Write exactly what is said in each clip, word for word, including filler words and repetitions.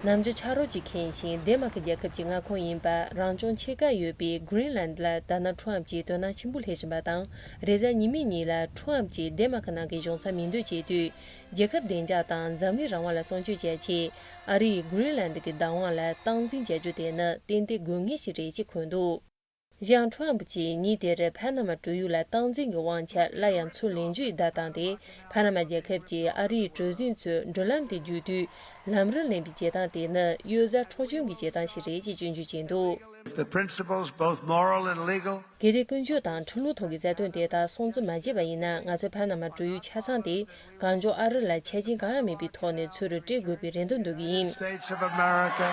ནམ་ཕྱེད་ཆ་རོགས་ཀྱིས་མཁྱེན་ཞིང་ལྡན་མ་གི་རྒྱལ་ཁབ་ཀྱི་མངའ་ཁོངས་ཡིན་པ་རང་སྐྱོང་ཕྱེད་ཀ་ཡོད་པའི་Greenland་ལ་ད་ནངས་ཁྲོམ་གྱིས་དོ་སྣང་ཆེན་པོ་སླེབས་བཞིན་པ་དང་། རེས་གཟའ་ཉི་མའི་ཉིན་ལ་ཁྲོམ་གྱིས་ལྡན་མ་གི་ནང་གི་གཞུང་ཚབ་མིང་འདོན་བྱེད་དུས། རྒྱལ་ཁབ་བདེ་འཇགས་དང་འཛམ་གླིང་རང་དབང་ལ་སྲུང་སྐྱོབ་བྱ་ཆེད་ཨ་རིས་Greenland་གི་བདག་དབང་ལ་སྟངས་འཛིན་བྱ་རྒྱུ་དེ་ནི་ཏན་ཏན་དགོས་ངེས་ཤིག་རེད་ཅེས་འཁོད་འདུག་གཞན་ཁྲོམ་གྱིས་ཉིན་དེར་ཕ་ན་མ་གྲུ་ཡུག་ལ་སྟངས་འཛིན་གྱི་དབང་ཆ་སླར་ཡང་ཚུར་ལེན་རྒྱུའི་བརྡ་བཏང་སྟེ། ཕ་ན་མ་རྒྱལ་ཁབ་ཀྱིས་ཨ་རིའི་གྲུ་གཟིངས་ཚོས་འགྲུལ་ལམ་དེ་བརྒྱུད་དུས་ལམ་རིན་ལེན་པའི་བྱེད་སྟངས་དེ་ནི་གཡོ་ཟ་འཕྲོག་བཅོམ་གྱི་བྱེད་སྟངས་ཤིག་རེད་ཅེས་སྐྱོན་བརྗོད་བྱས་འདུག If the principles, both moral and legal, གལ་ཏེ་ཀུན་སྤྱོད་དང་ཁྲིམས་ལུགས་ཐོག་གི་རྩ་དོན་དེ་དག་སྲུང་བརྩི་མ་བྱས་པ་ཡིན་ན། ང་ཚོས་ཕ་ན་མ་གྲུ་ཡུག་ཆ་ཚང་དེ་གང་མགྱོགས་ཨ་རི་ལ་ཆ་རྐྱེན་གང་ཡང་མེད་པའི་ཐོག་ནས་ཚུར་སྤྲད་དགོས་པའི་རེ་འདུན་འདོན་གྱི་ཡིན། States of America.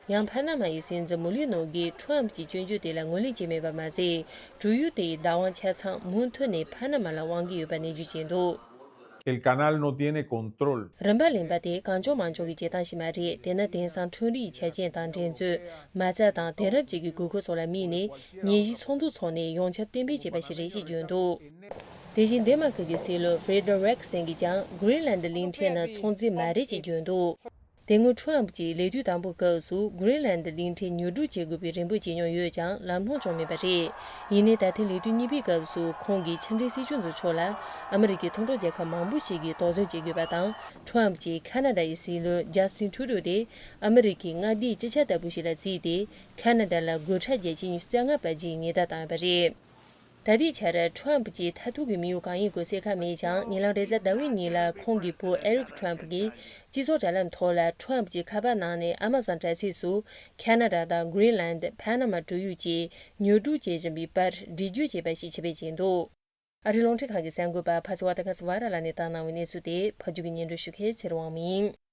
ཡང་ཕ་ན་མ་ཡི་སྲིད་འཛིན་མུ་ལི་ནོ་གིས་ཁྲོམ་གྱི་སྐྱོན་བརྗོད་དེ་ལ་ངོས་ལེན་བྱས་མེད་པ་མ་ཟད། གྲུ་ཡུག་དེའི་བདག་དབང་ཆ་ཚང་མུ་མཐུད་ནས་ཕ་ན་མ་ལ་དབང་གི་ཡོད་པ་ནན་བརྗོད་བྱས་འདུག El canal no tiene control. རིན་པ་ལེན་པ་དེ་གང་ལྕོགས་མང་ལྕོགས་ཀྱི་བྱེད་སྟངས་ཤིག་མ་རེད། དེ་ནི་དེང་སང་ཁྲོམ་རའི་ཆ་རྐྱེན་དང་འགྲན་རྩོད། མ་རྩ་དང་དེང་རབས་ཅན་གྱི་དགོས་མཁོ་སོགས་ལ་དམིགས་ནས་ཉེས་གཞི་ཚོགས་འདུ་འཚོགས་ནས་ཡོངས་ཁྱབ་གཏན་འབེབས་བྱས་པ་ཞིག་རེད་ཅེས་བརྗོད་འདུག་དེ་བཞིན་ལྡན་མ་གི་གི་སྲིད་བློན་Frederiksen་གྱིས་ཀྱང་Greenland་གླིང་ཕྲན་ནི་ཚོང་རྫས་མ་རེད་ཅེས་བརྗོད་འདུག་དེ་སྔོན་ཁྲོམ་གྱིས་ལས་དུས་དང་པོའི་སྐབས་སུ་Greenland་གླིང་ཕྲན་ཉོ་སྒྲུབ་བྱེད་དགོས་པའི་རེ་འབོད་བྱེད་མྱོང་ཡོད་ཀྱང་ལམ་ལྷོང་བྱུང་མེད་པ་རེད། ཡིན་ནའི་ད་ཐེངས་ལས་དུས་གཉིས་པའི་སྐབས་སུ་ཁོང་གིས་ཕྱི་འབྲེལ་སྲིད་སྐྱོང་ཚོའི་ཕྱོགས་ལ་ཨ་མི་རི་ཀའི་མཐུན་གྲོགས་རྒྱལ་ཁབ་མང་པོ་ཞིག་གིས་དོགས་ཟོན་བྱེད་དགོས་པ་དང་། ཁྲོམ་གྱིས་ཁ་ན་ཌ་ཡི་སྲིད་བློན་Justin Trudeau་དེ་ཨ་མི་རི་ཀའི་མངའ་སྡེའི་སྤྱི་ཆ་ལྟ་བུ་ཞིག་ལ་བརྩིས་ཏེ། ཁ་ན་ཌ་ལ་སྒོ་ཁྲལ་བརྒྱ་ཆ་ཉི་ཤུ་རྩ་ལྔ་བར་གྱི་ཉེན་བརྡ་བཏང་ཡོད་པ་རེད། ད་ལྟའི་ཆར་ཁྲོམ་གྱི་མཐར་ཐུག་གི་དམིགས་ཡུལ་གང་ཡིན་སྐོར་གསལ་ཁ་མེད་ཀྱང་། ཉེ་ལམ་རེས་གཟའ་ཟླ་བའི་ཉིན་ལ་ཁོང་གི་བུ་Eric Trump་གིས་སྤྱི་ཚོགས་དྲ་ལམ་ཐོག་ལ་ཁྲོམ་གྱི་ཁ་པར་ནང་ནས་Amazon་དྲ་ཚིགས་སུ་ཁ་ན་ཌ་དང་Greenland་ཕ་ན་མ་གྲུ་ཡུག་བཅས་ཉོ་སྒྲུབ་བྱེད་བཞིན་པའི་པར་འགྲེལ་བརྗོད་བྱས་པ་ཞིག་ཕྱི་སྦས་ཕྱིན་འདུག་ཨ་རིའི་རླུང་འཕྲིན་ཁང་གི་གསར་འགོད་པ་ཕ་སི་ཝ་ཏ་ཁ་སི་ཝ་ར་ལགས་ནས་བཏང་གནང་བའི་གནས་ཚུལ་དེ་ཕབ་སྒྱུར་གྱིས་སྙན་སྒྲོན་ཞུ་མཁན་ཚེ་རིང་དབང་མོ་ཡིན།